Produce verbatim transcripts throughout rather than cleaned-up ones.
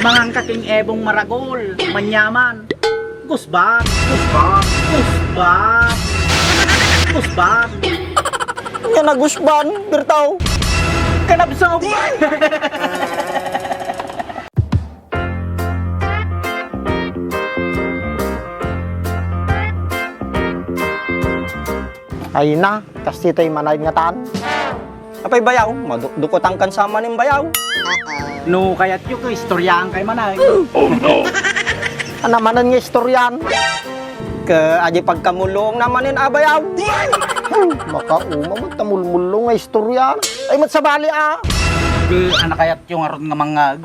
Mangangka king ebong maragul, manyaman. Gusbag, gusbag, gusbag, gusbag. Nya nagusban, Bertaw. Kanabsog. Ay na, kasti tay manayon ngatan. Apay bayaw, madukdukotan kan sa manen bayaw. No kayatyo ket istoryaankayo manen. Ania manen nga istoryan? Ket adi pagkamulong na manen a bayaw. Hmm, makauma met ta mulmulong nga istorya. Ay met sabali a. Ket ania kayatyo ngarud nga mangngeg?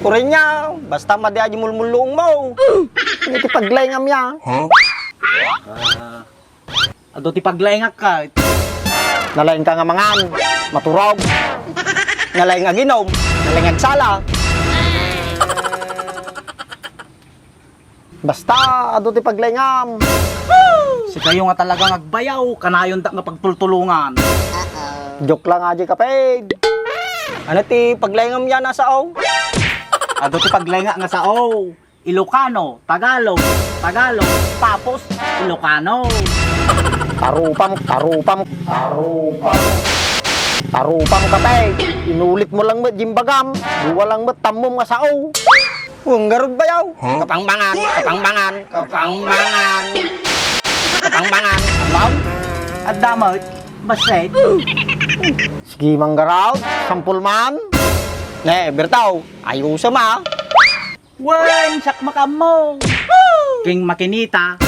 Uray nia, basta madi adi mulmulongmo. Iti paglaingam ya. Huh? Ah, Adu ti paglaingak ka. Nalaingka nga mangan, maturog. Nalaing aginom, nalaing agsala. Basta, adu ti paglaingam. Sikayo nga talaga nga agbayaw, kanayondak nga pagtultulongan. Joke lang, Aji Kaped. Ania ti paglaingam ya a sao? Adu ti paglaingak nga sao. Ilocano, Tagalog, Tagalog, tapos Ilocano. Tarupam, tarupam, tarupam. Tarupam ka, pay. Inulitmo lang met diay imbagam. Dua lang met tammom nga sao. Wen ngarud bayaw. Huh? Kapangbangan, kapangbangan, kapangbangan. Kapangbangan. Ma'am? Adda met, bassit. Sige, manggarud, sampol man. Ne, Bertaw, ayusem a. Wen, siak makaammo. King makinita,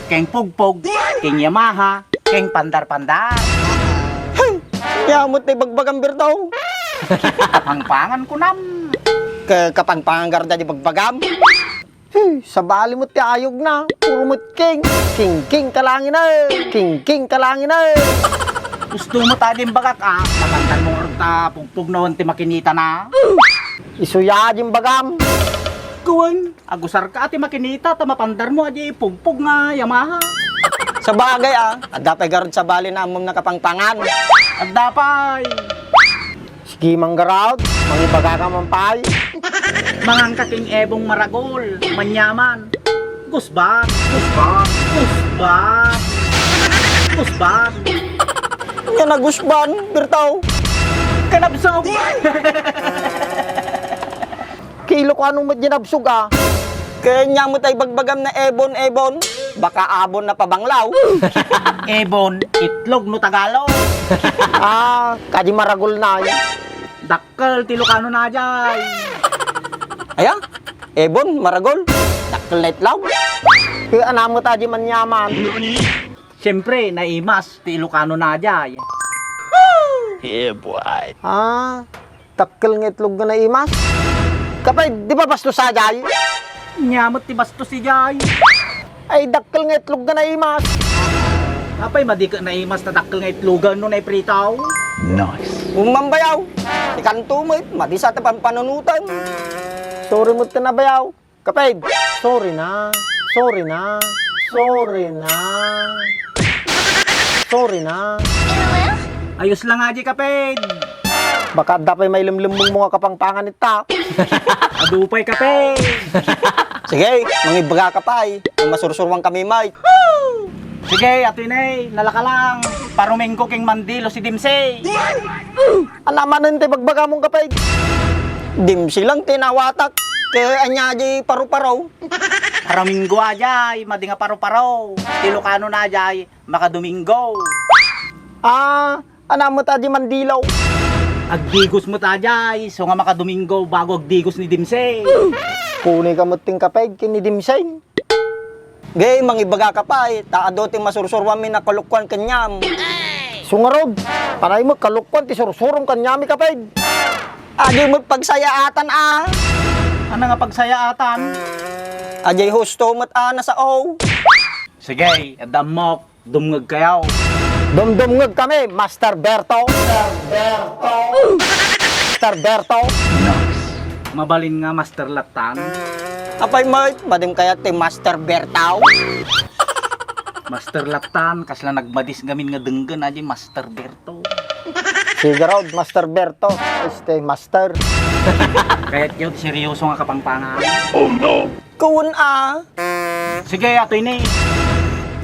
king pugpog, king Yamaha, king pandar-pandar. Ania met ti ibagbagam, Bertaw? Kapangpangan kunam. Ka-, kapangpangan garud ti ibagbagam? Hey, sabali met ti ayogna. Puro met king. King, king, kalangin, eh. King, king, kalangin, eh. Gusto mo ta din bagak, ah. Mapandan mo ngarud ta pugpog no ti makinita na. Isu ya din bagam. Kuwan, agusar ka ti makinita ta mapandar mo adi pugpog nga Yamaha. Sabagay, ah, adda pay garud sabali na ammom nakapangpangan. Adda pay. Sige, manggarud, mangibaga ka man pay. Mangangka king ebong maragul, manyaman. Gusbag, gusbag, gusbag. Gusbag. Ania nagusban, Bertaw? Kanabsog. Kilo ko ano met dinabsog, ah. Kanya mo tay bagbagam na ebon, ebon. Baka abon na pabanglaw. Ebon, itlog no Tagalog. Ah, kadi maragul na. Dakkel ti Ilocano na jay. Aya? Ebon, maragul. Dakkel na itlog. Kaya ania met adi manyaman. Siyempre, naimas ti Ilocano na jay. Yeah, boy. Ah, dakkel nga itlog nga naimas? Kapay, di ba bastos a jay? Ania met ti bastos a jay? Ay, dakkel nga itlog nga naimas. Apay, madi ket naimas ta dakkel nga itlogan no naipritaw? Nice. Umambayaw, ikanto met, madi sa ta pampanunutan. Sorry met ta nabayaw. Kaped, sorry na. Sorry na. Sorry na. Sorry na. Ayos lang nga di, Kaped. Baka adda pay mailemlemmeng mo nga kapangpangan ita. Adu pay, Kaped. Sige, mangibaga ka pay. Masursuruan kami, Mike. Sige, Ate Nay, nalaka lang. Paruminggo king Mandilo si Dimsey. Ania manen ti bagbagamon, Kaped? Dimsey lang ti nawatak. Kaya ania di paru-paro? Paraminggo a jay, madi nga paru-paro. Ti Ilocano na jay, makadomingo. Ah, ania met a di Mandilo? Agdigos met a jay, isu nga makadomingo bago agdigos ni Dimsey. Kuni ka met ti Kaped ken ni Dimsey. Gay, mangibaga ka pay, ta adu ti masursuruanmi a kalukkuan kaniam. Isu ngarud, panay met kalukkuan ti sursurom kaniami, Kaped. Adi met pagsayaatan a. Ania nga pagsayaatan? Adi husto met a nasao. Sige, adda ammok, dumngeg kayo. Dumdumngeg kami, Master Berto. Master Berto. Mabalin nga Master Latan. Apay met, madim kayat ti Master Berto? Master Latan, kasla nagmadis gamin nga denggen, adi Master Berto. Sige raw, Master Berto. Este, Master. Kayatyo ti seryoso nga Kapampangan. Kuwan a. Sige, atoy ne.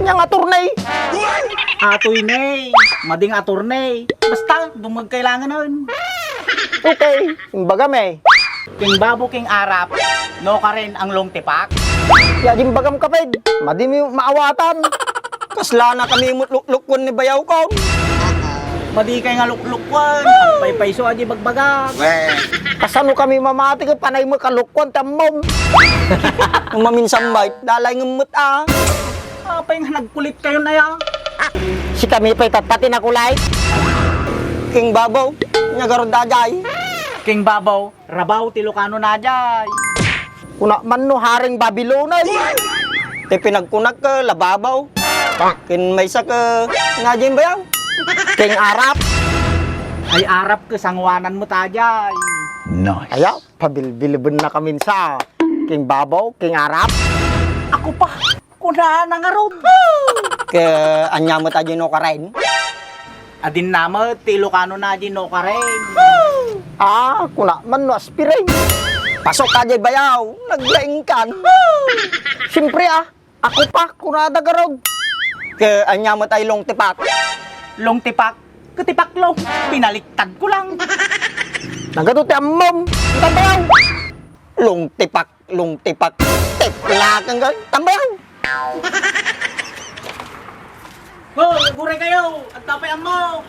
Nya nga attorney. Atoy ne. Madi nga attorney. Basta, dumag kailanganen. Okay, imbagam e. King babo, king arap, no karen ang long tipak? Ya, imbagam kaped. Madi mi maawatan. Kasla na kami met luklukwan ni bayaw ko. Madi kay nga luklukwan. Paypayso a di bagbagak. Kasano kami mamati ket panay met kalukwan ti ammom? No maminsan met, dalay ngem met a. Apay nga nagkulit kayo na ya? Sikami pay tatta ti nakulay. King babaw, nya garud daydiay. King babaw, rabaw ti Ilocano na jay. Kuna man no Haring Babilon e. Ti pinagkunak ket lababaw. Ken maysa ket nga jay bayaw. King arap. Ay arap ket sanguanan met a jay. Nice. Aya, pabilbilben na kaminsa. King babaw, king arap. Ako pa, kuna na ngarud. Ket ania met a jay no karen? Adin na met ti Ilocano na jay no karen. Ah, kuna man no aspirin. Pasok a jay bayaw, naglaingkan. Siyempre a, ako pa, kunada garud. Ket ania met a jay long tipak? Long tipak? Ket tipak long, binaliktad ko lang. Nagadu ti ammom, ita bayaw. Long tipak, long tipak, tiplakan ka, tambayaw. Hoy, aguray kayo! Agtapay ammo!